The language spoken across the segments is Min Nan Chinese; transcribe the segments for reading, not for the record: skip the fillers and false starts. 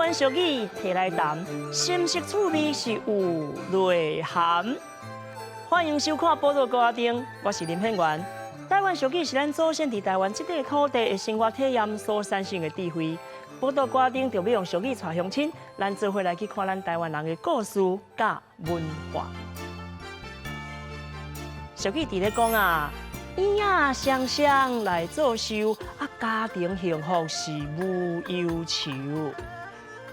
灣俗語提來談，深色趣味是有內涵。歡迎收看《寶島歌仔燈》，我是林獻媛。台灣俗語是咱祖先佇台灣這塊土地的生活體驗所產生的智慧。寶島歌仔燈就欲用俗語帶鄉親，咱做伙來去看咱台灣人的故事佮文化。俗語佇咧講啊，圓仔雙雙來做壽，啊，家庭幸福是無憂愁。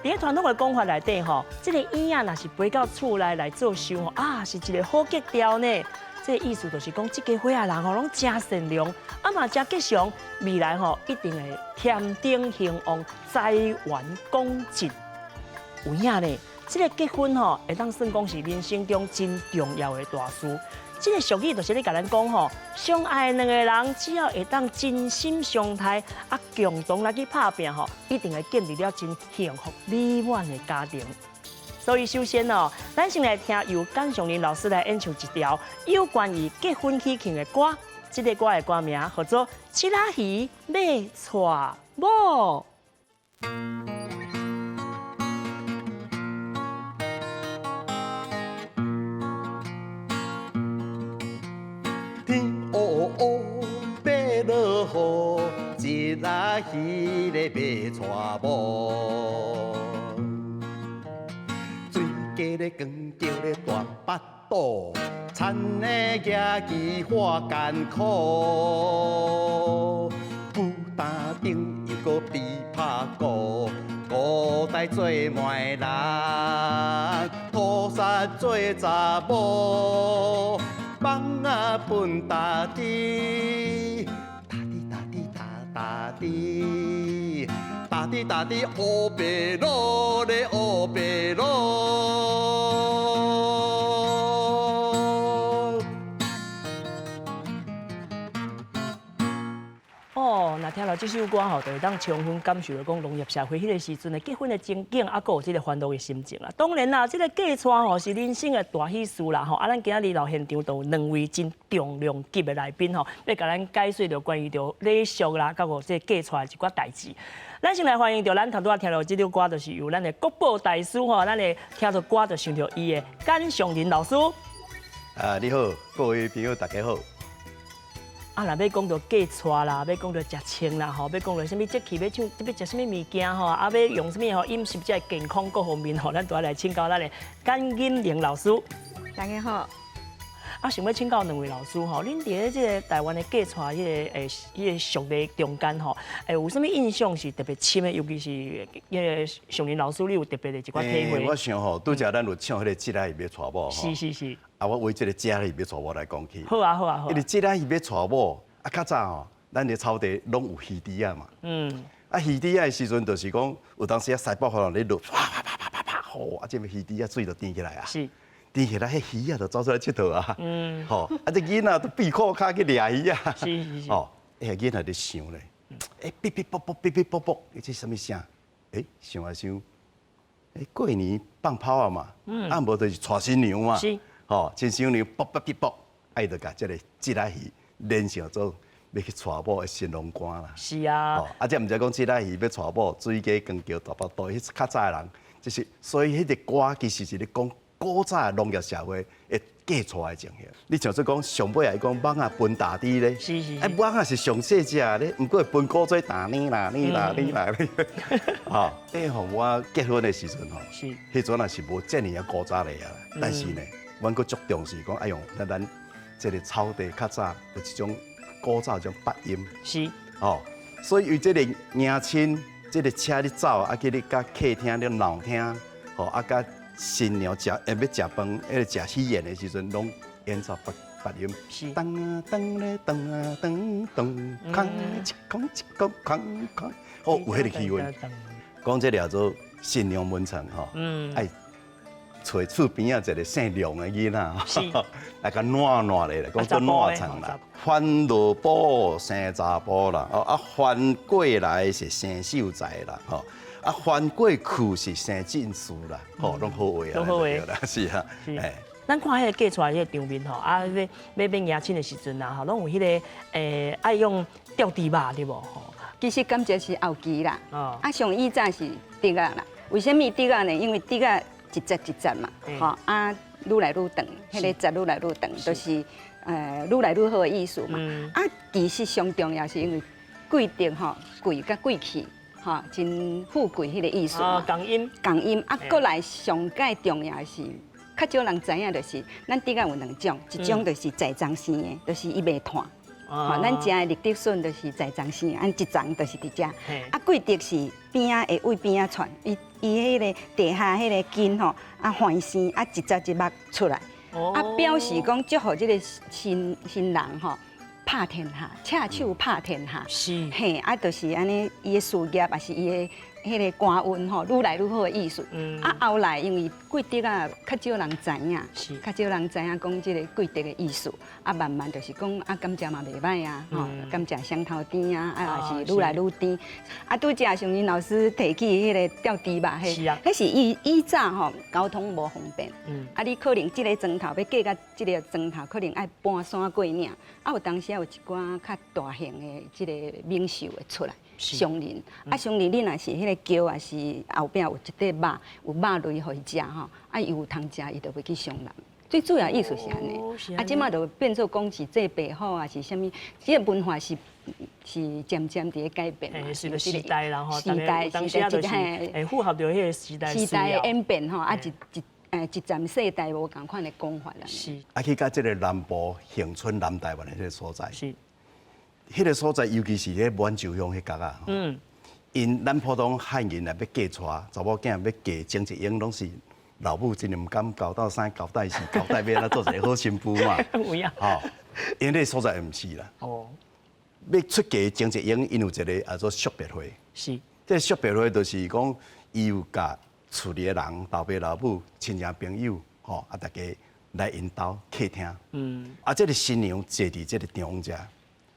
佇咧傳統的講法內底吼，這個圓仔若是飛到厝內來做壽吼，啊，是一個好吉兆呢。這個意思就是講，這家伙仔人吼攏誠善良，啊嘛誠吉祥，未來吼一定會添丁興旺，財源廣進。有影呢，這個結婚吼會當算講是人生中真重要的大事。這個俗語就是咧共咱講吼，相愛兩個人只要會當真心相待，啊，共同來去拍拚吼，一定會建立了真幸福美滿的家庭。所以首先哦，咱先來聽由簡尚林老師來演唱一條有關於結婚喜慶的歌。這個歌的歌名號做《七仔魚欲娶某》。天烏烏欲落雨，一仔魚咧欲娶某。水果咧光叫咧大腹肚，田的举旗看艰苦。牛担顶又阁琵琶鼓，古代做媒人，土杀做查某。蠓仔分大滴，大滴大滴大大滴，大滴大滴烏白鷺咧烏白鷺。哦，若聽著這首歌吼，就會當充分感受著講農業社會彼個時陣的結婚的情景，啊，閣有這個歡樂的心情啦。當然啦，這個嫁娶吼是人生的大喜事啦吼。啊，咱今仔日來現場就有兩位真重量級的來賓吼，欲共咱解說著關於著禮俗啦，佮有這個嫁娶的一寡代誌。咱先來歡迎著咱頭拄仔聽著這首歌，就是由咱的國寶大師吼，咱會聽著歌就想著伊的簡尚林老師。啊，你好，各位朋友大家好。啊，若欲講著嫁娶啦，欲講著食穿啦，吼，欲講著啥物節氣，欲唱，欲食啥物物件吼，啊，欲用啥物吼飲食才會健康各方面吼，咱都愛來請教咱的簡錦玲老師。大家好。啊，想欲請教兩位老師吼，恁佇咧這個台灣的嫁娶彼個彼個俗禮中間吼，有啥物印象是特別深的？尤其是彼個尚林老師，你有特別的一寡體會？我想吼，拄才咱有唱彼個這仔魚欲娶某吼。是是是。啊，我為這個這仔魚欲娶某來講起。好啊好啊好。因為這仔魚欲娶某，啊，較早吼，咱佇草地攏有魚池仔嘛。啊，魚池仔的時陣，就是講有當時啊，西北風咧落，啪啪啪啪啪啪，吼，啊，這個魚池仔水就甜起來啊。甜起來，彼魚仔就走出來𨑨迌啊。吼，啊，這囡仔都閉褲跤去掠魚仔。吼，欸，囡仔佇想咧，欸，嗶嗶啵啵，嗶嗶啵啵，這啥物聲？欸，想啊想，欸，過年放炮啊嘛，啊，無就是娶新娘嘛。吼，親新娘啵啵嗶啵，啊，伊就共這個這仔魚聯想做欲去娶某的新郎官啦。吼，啊，這毋知講這仔魚欲娶某，水果光橋大腹肚，彼較早的人，就是所以彼個歌其實是咧講古早的農業社會的嫁娶的情形。你像說講上尾啊，伊講蠓仔分大滴咧，啊，蠓仔是上細隻咧，毋過會分古做大呢啦呢啦呢啦。吼，欸吼，我結婚的時陣吼，彼陣也是無遮爾仔古早的啊，但是呢，阮閣足重視講愛用咱咱這個草地較早有一種古早這種八音。吼，所以為這個迎親，這個車咧走，啊去咧佮客廳咧鬧廳，吼，啊佮新娘食，欲食飯，彼個食喜宴的時陣，攏演奏八八音。當啊當咧當啊當當，空一空一空空空，好有彼個氣氛。講這個叫做新娘門床吼，愛揣厝邊仔一個姓梁的囡仔，來共湠湠咧，講做湠床啦。翻落埔生查埔啦，哦啊翻過來是生秀才啦，吼啊翻過去是生進士啦，吼攏好話啊，攏好話啦，是啊，欸。咱看彼個嫁娶彼個場面吼，啊，欲欲欲迎親的時陣啊，吼，攏有彼個愛用吊豬肉對無吼？其實感覺是後期啦，啊，上以前是竹仔啦。為啥物竹仔呢？因為竹仔一節一節嘛，吼啊，愈來愈長，彼个節愈來愈長，就是愈來愈好的意思嘛。啊，其實上重要是因為貴德吼，貴佮貴氣，吼，真富貴彼个意思嘛。仝音。仝音啊，閣來上蓋重要的是，較少人知影就是，咱竹仔有兩種，一種就是在叢生的，就是伊袂炭。吼，咱食的立竹筍就是在叢生的，按一叢就是佇遮。啊，桂竹是邊仔會為邊仔竄，伊伊彼个地下彼个根吼，啊繁生啊一節一目出來，啊表示講祝福這个新新人吼，拍天下，赤手拍天下。嘿，啊，就是按呢，伊的事業也是伊的彼个官運吼，愈來愈好的意思。啊，後來因為桂竹仔較少人知影，較少人知影講這个桂竹的意思，啊，慢慢就是講啊，甘蔗嘛袂䆀啊，吼，甘蔗雙頭甜啊，啊，也是愈來愈甜。啊，拄才像恁老師提起彼个吊豬肉，彼是以以早吼交通無方便，啊，你可能這个庄頭欲過到這个莊頭，可能愛搬山過嶺，啊，有當時有一寡較大型的這个猛獸會出來。傷人，啊，傷人你若是彼个轎，也是後壁有一塊肉，有肉類予伊食吼，啊，伊有通食，伊就袂去傷人。最主要意思是按呢，啊，這馬就變做講是祭白虎啊，是啥物？這个文化是是漸漸佇咧改變嘛。隨著時代啦吼，時代當時就是會符合著彼个時代時代的演變吼，啊一一一站世代無仝款的講法啦。啊，去到這个南部恆春南台灣的這个所在。彼个所在，尤其是彼滿洲鄉彼角仔，𪜶咱普通漢人若欲嫁娶查某囝欲嫁前一晚，攏是老母真毋敢交代啥交代事，交代欲按怎做一个好新婦嘛。有影。吼，𪜶彼个所在毋是啦。欲出嫁前一晚，𪜶有一个叫做惜別會。這个惜別會就是講，伊有共厝裡的人、老爸老母、親戚朋友，吼啊，大家來𪜶兜客廳。啊，這个新娘坐佇這个中間。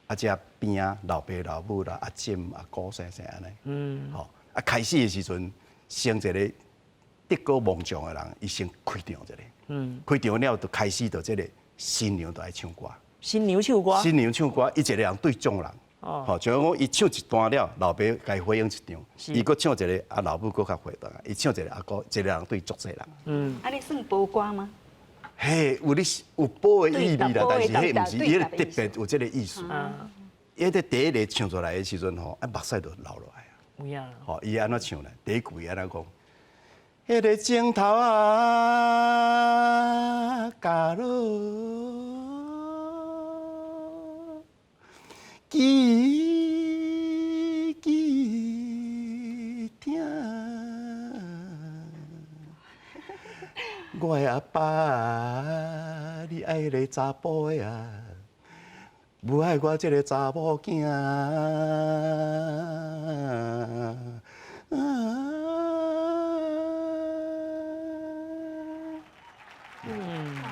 啊，這邊仔老爸老母啦，阿婶阿姑啥啥按呢。吼，啊，開始的時陣，先一個德高望重的人，伊先開場一下。開場了，就開始就這个新娘就愛唱歌。新娘唱歌。新娘唱歌，伊一個人對眾人。吼，像講伊唱一段了，老爸共伊回應一場。伊閣唱一个，啊老母閣共回答。伊唱一个阿姑，一個人對足濟人。按呢算褒歌嗎？嘿，有咧有褒的意味啦，但是彼毋是，伊特別有這个意思。伊佇第一个唱出來的時陣吼，啊目屎就流落來啊。有影。吼，伊按怎唱咧？第一句按怎講？彼个指頭仔咬落，吱吱疼。我的阿爸，你愛彼个查埔的啊，無愛我這个查某囝。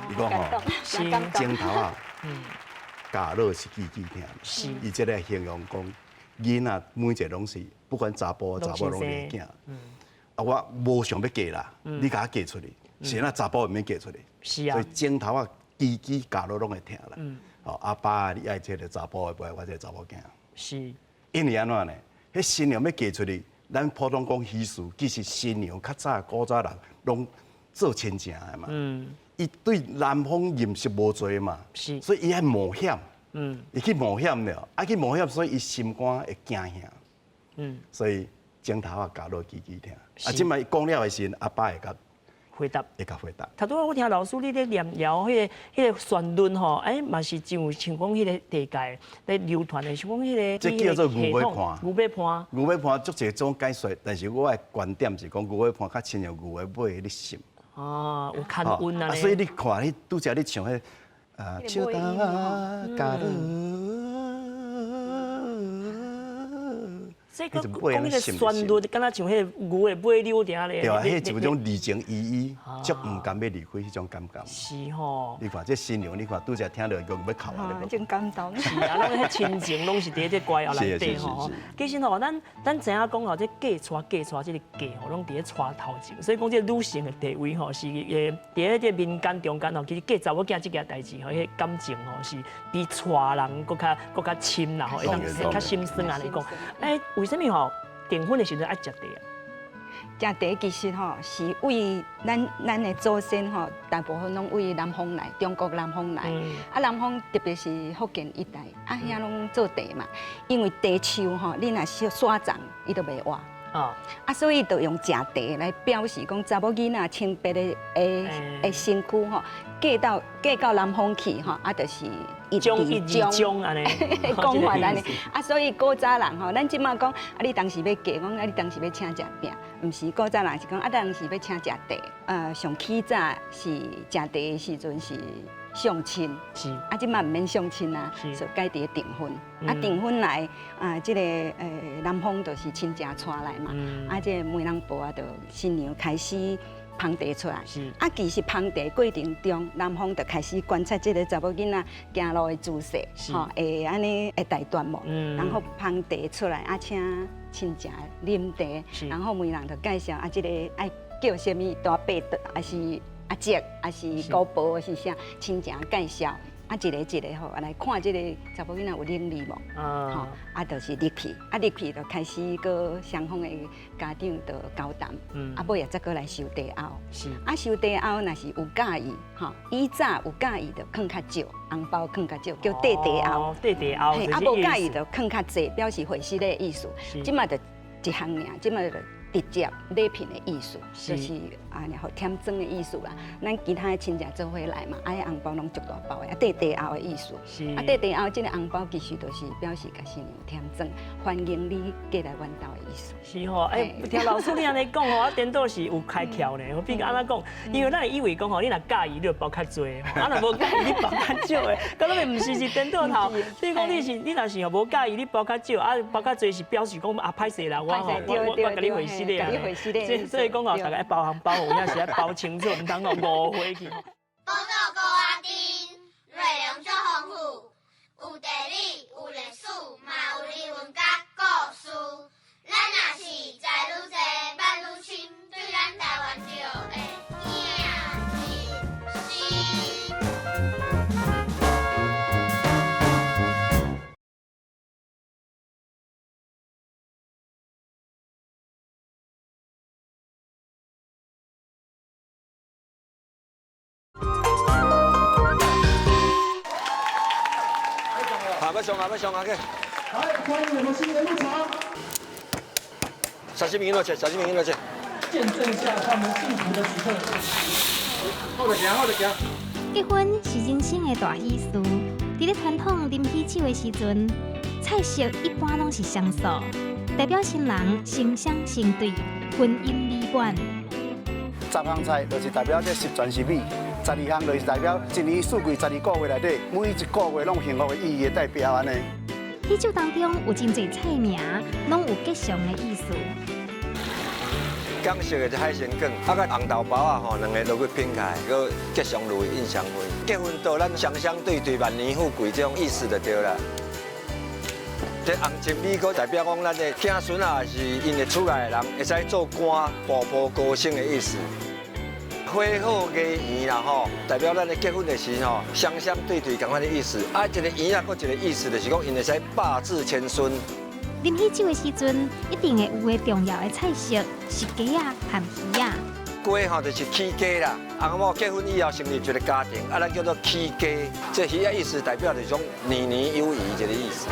伊講吼，指頭仔，咬落是吱吱疼。伊這个形容講，囡仔每一个攏是，不管查埔查某攏是囝。啊，我無想欲嫁啦，你共我嫁出去。是按怎查埔毋免嫁出去，是啊，所以指頭仔吱吱咬落攏會疼啦。哦，阿爸，你愛這个查埔的，無愛我這个查某囝。因為按怎呢？彼新娘欲嫁出去，咱普通講喜事，其實新娘較早古早人攏做親情的嘛。伊對男方認識無濟嘛。所以伊愛冒險。伊去冒險了，啊去冒險，所以伊心肝會驚嚇。所以指頭仔咬落吱吱疼。啊，這擺講了的時陣，阿爸會共回答，會共回答。頭拄仔我聽老師你咧念謠彼个彼个旋律吼，欸嘛是真有像講彼个地界咧流傳的，像講彼个。這叫做牛尾盤。牛尾盤。牛尾盤足濟種解說，但是我的觀點是講牛尾盤較親像牛的尾咧滲。哦，有牽韻啊。啊，所以你看，你拄才咧唱彼，啊，手頭仔咬落。這個講彼个旋律，敢若像彼个牛的尾溜佇咧。對啊，彼就有種離情依依，足毋甘欲離開彼種感覺。是吼。你看這新娘，你看拄才聽著就欲哭啊！真感動。是啊，攏彼親情攏是佇這歌謠內底吼。其實吼，咱知影講吼，這嫁娶嫁娶這个嫁吼，攏佇咧娶頭前，所以講這個女性的地位吼，是佇咧這民間中間吼，其實嫁查某囝這件代誌吼，彼个感情吼是比娶人閣較閣較深啦吼，會當較心酸按呢講。欸，為啥物吼訂婚的時陣愛食茶啊？食茶其實吼是為咱的祖先吼，大部分攏為南方來，中國南方來。啊，南方特別是福建一帶，啊，遐攏做茶嘛。因為茶樹吼，你若是徙葬，伊就袂活。啊，所以就用食茶來表示講，查某囡仔清白的身軀吼，嫁到南方去吼，啊，就是一而終按呢講法按呢。啊，所以古早人吼，咱這馬講，啊，你當時欲嫁，講啊，你當時欲請食餅，毋是古早人是講，啊，當時欲請食茶。上起早是食茶的時陣是相親，啊，這馬毋免相親啊，就改佇咧訂婚。啊，訂婚來啊，這個男方就是親戚帶來嘛，啊，這個媒人婆啊，就新娘開始捧茶出來。啊，其實捧茶過程中，男方就開始觀察這個查某囡仔行路的姿勢，吼，會按呢會大段無？然後捧茶出來，啊，請親戚啉茶，然後媒人就介紹啊，這個愛叫啥物大伯，還是阿叔，還是姑婆，是啥親戚介紹。啊，一个一个吼，來看這個查某囡仔有能力無？吼，啊，就是入去，啊，入去就開始閣雙方的家長就交談，啊，尾仔才閣來收茶甌。啊，收茶甌若是有佮意，吼，以早有佮意就囥較少，紅包囥較少，叫綴茶甌。綴茶甌。啊，無佮意就囥較濟，表示回失的意思。這馬就一項爾，這馬就直接禮品的意思，就是啊，然後添妝的意思啦。咱其他的親戚做伙來嘛，啊，彼紅包攏足大包的，啊，綴茶甌的意思。啊，綴茶甌這個紅包其實就是表示共新娘添妝，歡迎你過來阮兜的意思。是吼，欸，聽老師你按呢講吼，我顛倒是有開竅呢。我比按怎講？因為咱會以為講吼，你若佮意你就包較濟，啊若無佮意你包較少的，敢若毋是是顛倒頭。所以講你是你若是吼無佮意你包較少，啊包較濟是表示講啊歹勢啦，我吼我共你回失禮啊。所以講吼，大家愛包紅包，有影是愛包清楚，毋通互誤會去。寶島高仔頂，內容足豐富，有地理，有歷史，嘛有人文佮故事。咱若是知愈濟，捌愈深，對咱台灣就會更認識。好，欲上啊，欲上啊，去！來，歡迎我們新人入場。小心明落去，小心明落去。見證一下他們幸福的時刻。好著行，好著行。結婚是人生的大喜事，佇咧傳統啉喜酒的時陣，菜色一般攏是雙素，代表新人心雙成對，婚姻美滿。十項菜就是代表這十全十美，12項就是代表一年四季12個月內底，每一個月攏有幸福的意義的代表按呢。喜酒當中有真濟菜名，攏有吉祥的意思。港式的這海鮮羹，啊，佮紅豆包仔吼，兩個落去拼開，閣吉祥如意印相會。結婚到咱雙雙對對，萬年富貴這種意思就對啦。這紅青米閣代表講咱的子孫啊，是𪜶的厝內的人，會使做官，步步高升的意思。花好月圓啦吼，代表咱的結婚的時吼，雙雙對對仝款的意思。啊，一個圓仔，閣一個意思，就是講𪜶會使百子千孫。啉喜酒的時陣，一定會有个重要的菜色是雞仔和魚仔。雞吼就是起家啦，翁仔某結婚以後成立一個家庭，啊，咱叫做起家。這魚仔意思代表就是講年年有餘這個意思。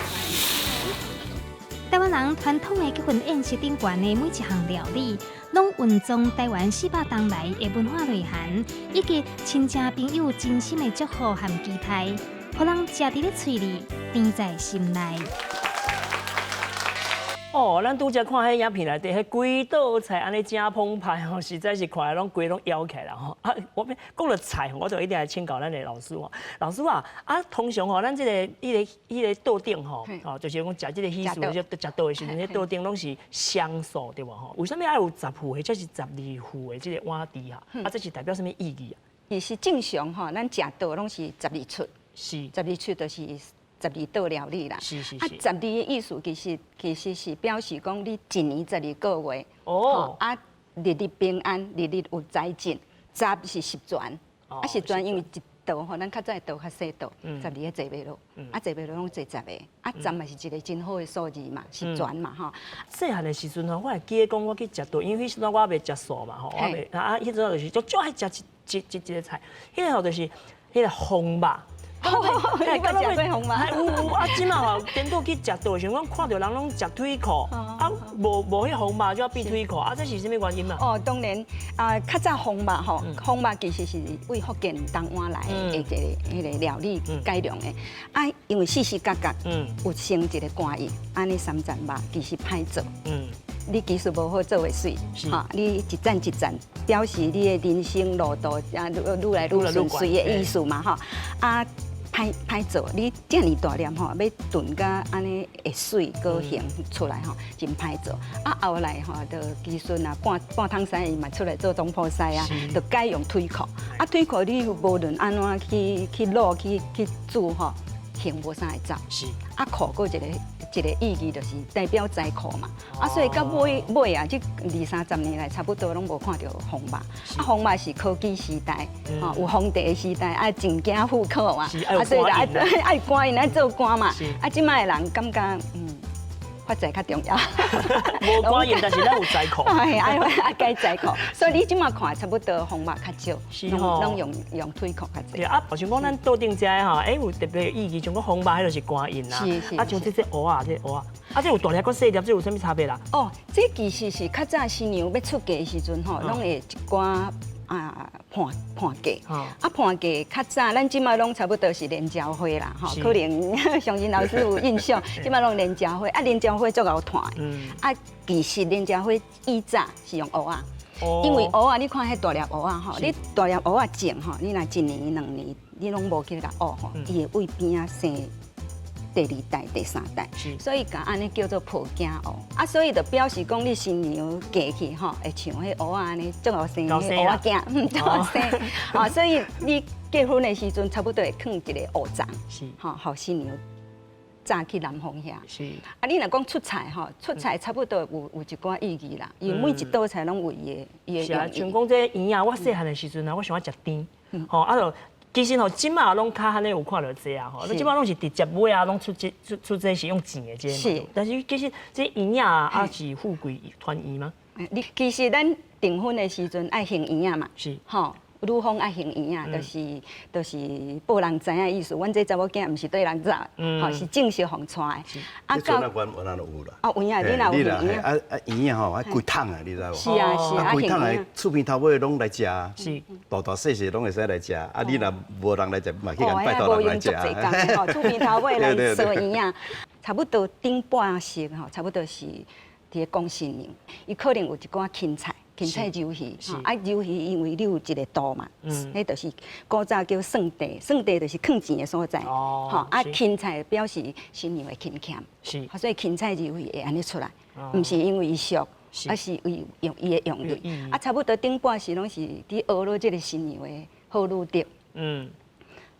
台灣人傳統的結婚宴席頂懸的每一項料理，攏蘊藏台灣400冬來的文化內涵，以及親戚朋友真心的祝福和期待，予人食佇咧喙裡，甜在心內。哦，咱拄才看彼影片內底，彼幾道菜按呢誠澎湃吼，實在是看來攏規攏枵起來啦吼。啊，我講著菜，我就一定來請教咱的老師吼。老師啊，啊，通常吼，咱這個、彼個、彼個桌頂吼，哦，就是講食這個喜事，食桌的時陣，彼桌頂攏是雙素對無吼？為啥物愛有10副或者是12副的這個碗櫥啊？啊，這是代表啥物意義啊？其實正常吼，咱食桌攏是12出，12出就是12道料理啦。啊，12的意思其實是表示講你一年12個月，哦，啊，日日平安，日日有財進。十是十全，啊，十全因為一桌吼，咱較早的桌較細桌，十二个坐袂落，啊坐袂落攏坐十个，啊十嘛是一個真好的數字嘛，十全嘛吼。細漢的時陣吼，我會記得講我去食桌，因為彼時陣我猶袂食素嘛吼，我袂啊，彼陣就是足足愛食一一一個菜，彼個吼就是彼個風肉。你捌食過風肉？有有啊，這馬吼顛倒去食桌的時陣，我看著人攏食腿褲，啊無無彼風肉就要變腿褲，啊這是啥物原因啊？哦，當然啊，較早風肉吼，風肉其實是為福建東灣來的一個彼个料理改良的。啊，因為四時角角有生一个官印，按呢三層肉其實歹做。你技術無好做會媠，吼，你一層一層表示你的人生路途啊，愈愈來愈順遂的意思嘛，吼。啊，歹歹做，你遮爾大粒吼，欲燉甲按呢會媠閣型出來吼，真歹做。啊，後來吼，就技術啊，半半桶師伊嘛出來做總鋪師啊，就改用腿褲。啊，腿褲你無論按怎去去滷去去煮吼，型無啥會走。啊，褲閣一個一個意義就是代表財庫嘛。啊，所以到尾尾啊，這二三十年來差不多攏無看著風肉。啊，風肉是科技時代，吼有皇帝的時代，愛進京赴考嘛，啊，所以就愛愛官𪜶愛做官嘛。啊，這擺的人感覺發財較重要。無官印，但是咱有財庫。係愛愛改財庫，所以你這馬看差不多風肉較少，攏用用腿褲較濟。對啊，像講咱桌頂這吼，欸有特別意義，像講風肉彼就是官印啊。啊，像這這蚵仔，這蚵仔，啊，這有大粒閣細粒，這有啥物差別啦？哦，這其實是較早新娘欲出嫁的時陣吼，攏會一寡啊伴伴嫁，啊伴嫁較早，咱這馬攏差不多是連椒花啦，吼，可能相信老師有印象，這馬攏連椒花，啊連椒花足𠢕炭的，啊其實連椒花以早是用蚵仔，因為蚵仔你看彼大粒蚵仔吼，你大粒蚵仔種吼，你若一年兩年你攏無去共挖吼，伊會為邊仔生第二代、第三代，所以共按呢叫做抱囝蚵啊，所以就表示講你新娘嫁去吼，會像彼蚵仔按呢，足𠢕生蚵仔囝，足𠢕生啊，所以你結婚的時陣，差不多會囥一个蚵粽，吼，予新娘紮去男方遐。啊，你若講出菜吼，出菜差不多有有一寡意義啦，因為每一道菜攏有伊的伊的是啊，像講這圓仔，我細漢的時陣啊，我喜歡食甜，吼啊就。其實吼，這馬攏較按呢有看著這啊吼，這馬攏是直接買啊，攏出這出出這是用錢的這嘛。但是其實這圓仔啊是富貴團圓嗎？你其實咱訂婚的時陣愛還圓仔嘛，吼，女方愛還圓仔，就是就是報人知影意思。阮這查某囝毋是綴人走，吼是正式予娶的。啊，到那阮阮都有啦。哦，有影，你若有圓仔？啊啊圓仔吼，啊規桶啊，你知無？是啊是啊，規桶的厝邊頭尾攏來食，是大大細細攏會使來食。啊，你若無人來食，嘛去共拜託人來食。吼，厝邊頭尾來趖圓仔，差不多頂半席吼，差不多是佇咧講新娘，伊可能有一寡芹菜。芹菜鰇魚，啊鰇魚因為你有一个度嘛，彼就是古早叫算地，算地就是囥錢的所在，吼啊芹菜表示新娘的勤儉，所以芹菜鰇魚會按呢出來，毋是因為伊俗，而是為用伊的用意。啊差不多頂半時攏是佇學落這个新娘的好女德，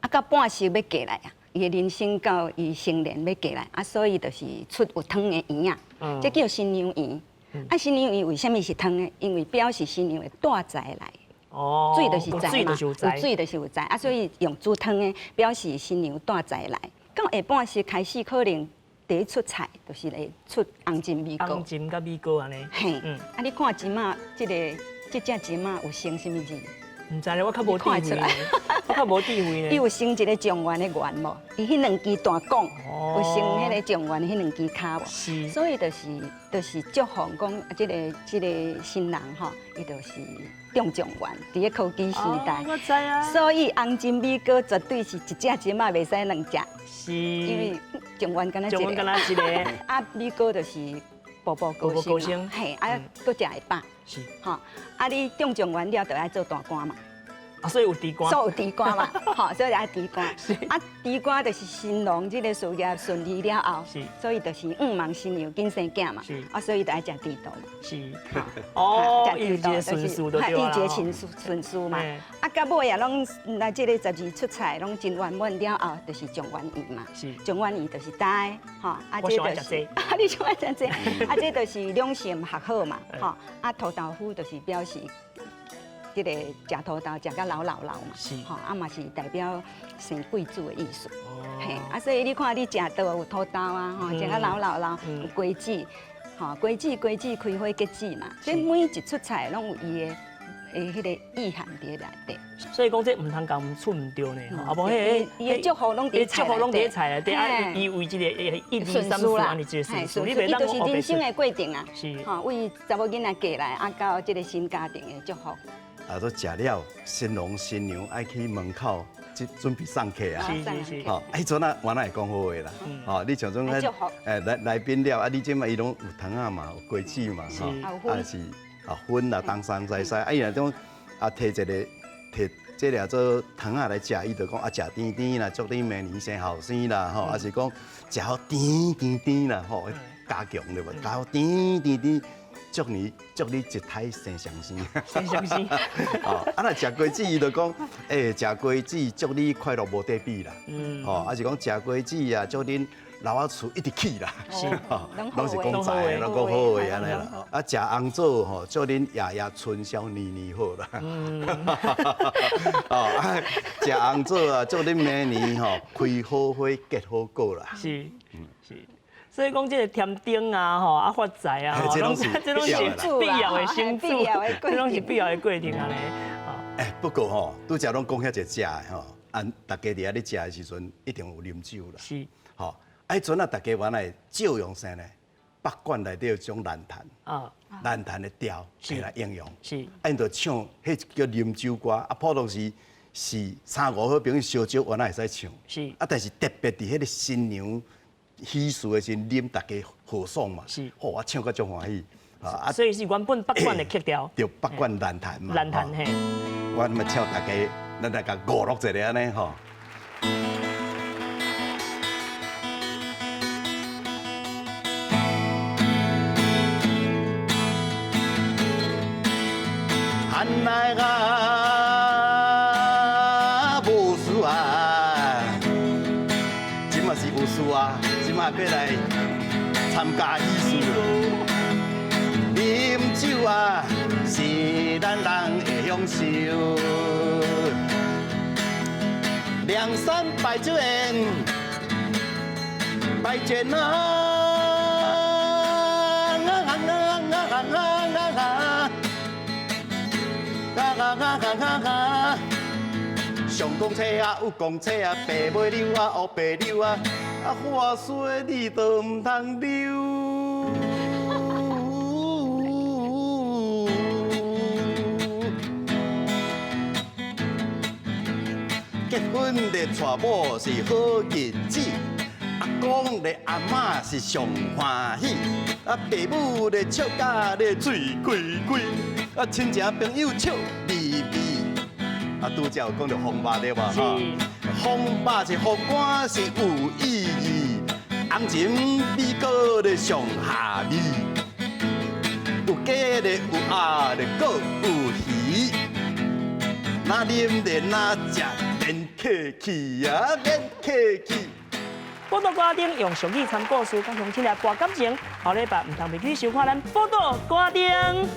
啊到半時欲嫁來啊，伊的人生到伊成年欲嫁來，啊所以就是出有湯的圓仔，這叫新娘圓。啊，新娘圓為啥物是湯的？因為表示新娘會帶財來，水就是財嘛，有水就是有財啊，所以用煮湯的表示新娘帶財來。到下半時開始可能第一出菜就是會出紅針米糕，紅針佮米糕按呢。嘿，啊，你看這馬這个這隻針仔有生啥物字？毋知咧，我較無智慧，我較無智慧呢。伊有生一个狀元的元無？伊彼兩支大管有生彼个狀元彼兩支跤無？所以就是祝福講，這个這个新人吼，伊就是中狀元，佇咧科舉時代。我知啊。所以紅針米糕絕對是一隻針仔袂使兩隻。因為狀元敢若一個。狀元敢若一个。啊，米糕就是步步高升，嘿，啊，閣食會飽。吼，啊，你中狀元了，就愛做大官嘛。啊，所以有豬肝。所以有豬肝嘛，吼，所以愛豬肝。啊，豬肝就是新郎這个事業順利了後，所以就是向望新娘緊生囝嘛。啊，所以就愛食豬肚嘛。哦，伊一個順序就對伊一個順序順序嘛。啊，到尾啊，攏來這个十二出菜攏真圓滿了後，就是狀元圓嘛。狀元圓就是焦的，吼。啊，這就是。啊，你想愛食這個？啊，這就是兩性學好嘛，吼。啊，塗豆腐就是表示。這个食土豆食甲老老老嘛，吼，啊嘛是代表生貴子的意思。嘿，啊，所以你看你食倒有土豆啊，吼，食甲老老老有瓜子，吼，瓜子瓜子開花結子嘛，所以每一出菜攏有伊的彼个意涵佇內底。所以講這毋通共出毋對呢，啊無彼個伊的祝福攏佇祝福攏佇菜內底，啊，伊為這個一二三四按呢一個順序，你袂當就是人生的過程啊，是，吼，為查某囡仔嫁來啊，到這個新家庭的祝福。啊，都食了，新郎新娘愛去門口，準備送客啊。是是是。吼，彼陣啊，原來會講好話啦。吼，你像種來賓了，啊，你這擺伊攏有糖仔嘛，有瓜子嘛，吼，啊是啊薰啦，東山西西，啊伊若種啊提一个提這个做糖仔來食，伊就講啊食甜甜啦，祝你明年生後生啦，吼，啊是講食好甜甜甜啦，吼，加強對無？食好甜甜甜。祝你祝你一胎生雙生，生雙生。哦，啊若食瓜子，伊就講，食瓜子祝你快樂無得比啦。哦，啊是講食瓜子啊，祝恁老仔厝一直起啦。是，攏是講在，攏講好話按呢啦。啊，食紅棗吼，祝恁夜夜春宵年年好啦。哦，啊，食紅棗啊，祝恁明年吼開好花結好果啦。是，是。所以講這个添丁啊，吼啊發財啊，這攏是必要的先祖，這攏是必要的過程按呢。不過吼，拄才攏講遐濟食的吼，啊，大家佇遐咧食的時陣，一定有啉酒啦。是。吼，啊，彼陣啊，大家原來照樣啥呢？北管內底有種蘭潭，啊，蘭潭的調摕來應用。是。啊，𪜶就唱，彼叫啉酒歌，啊，普通時是三五好朋友相招，原來會使唱。是。啊，但是特別佇彼个新娘喜事的時陣，啉大家賀爽嘛，是，吼，我唱甲足歡喜，啊，所以是原本北管的曲調，對，北管蘭潭嘛，蘭潭嘿，我嘛唱大家，咱來共娛樂一下按呢吼。汉來啊，無事啊，這嘛是有事啊。這馬欲來參加喜事，啉酒啊是咱人的享受。梁山擺酒宴，拜酒啊！上公车啊，有公车啊，白尾溜啊，乌白溜啊。啊，话说你都毋通溜。結婚咧娶某是好日子，阿公咧阿媽是上歡喜，啊爸母咧笑甲咧水開開，啊親情朋友笑眯眯。啊，拄才有講著風肉對無？是。風肉是風乾是有意義，紅蟳米糕咧上下味，有雞咧有鴨咧閣有魚，若啉咧若食免客氣啊，免客氣。寶島歌仔燈用俗語參故事，佮鄉親來博感情。後禮拜毋通袂記收看咱寶島歌仔燈。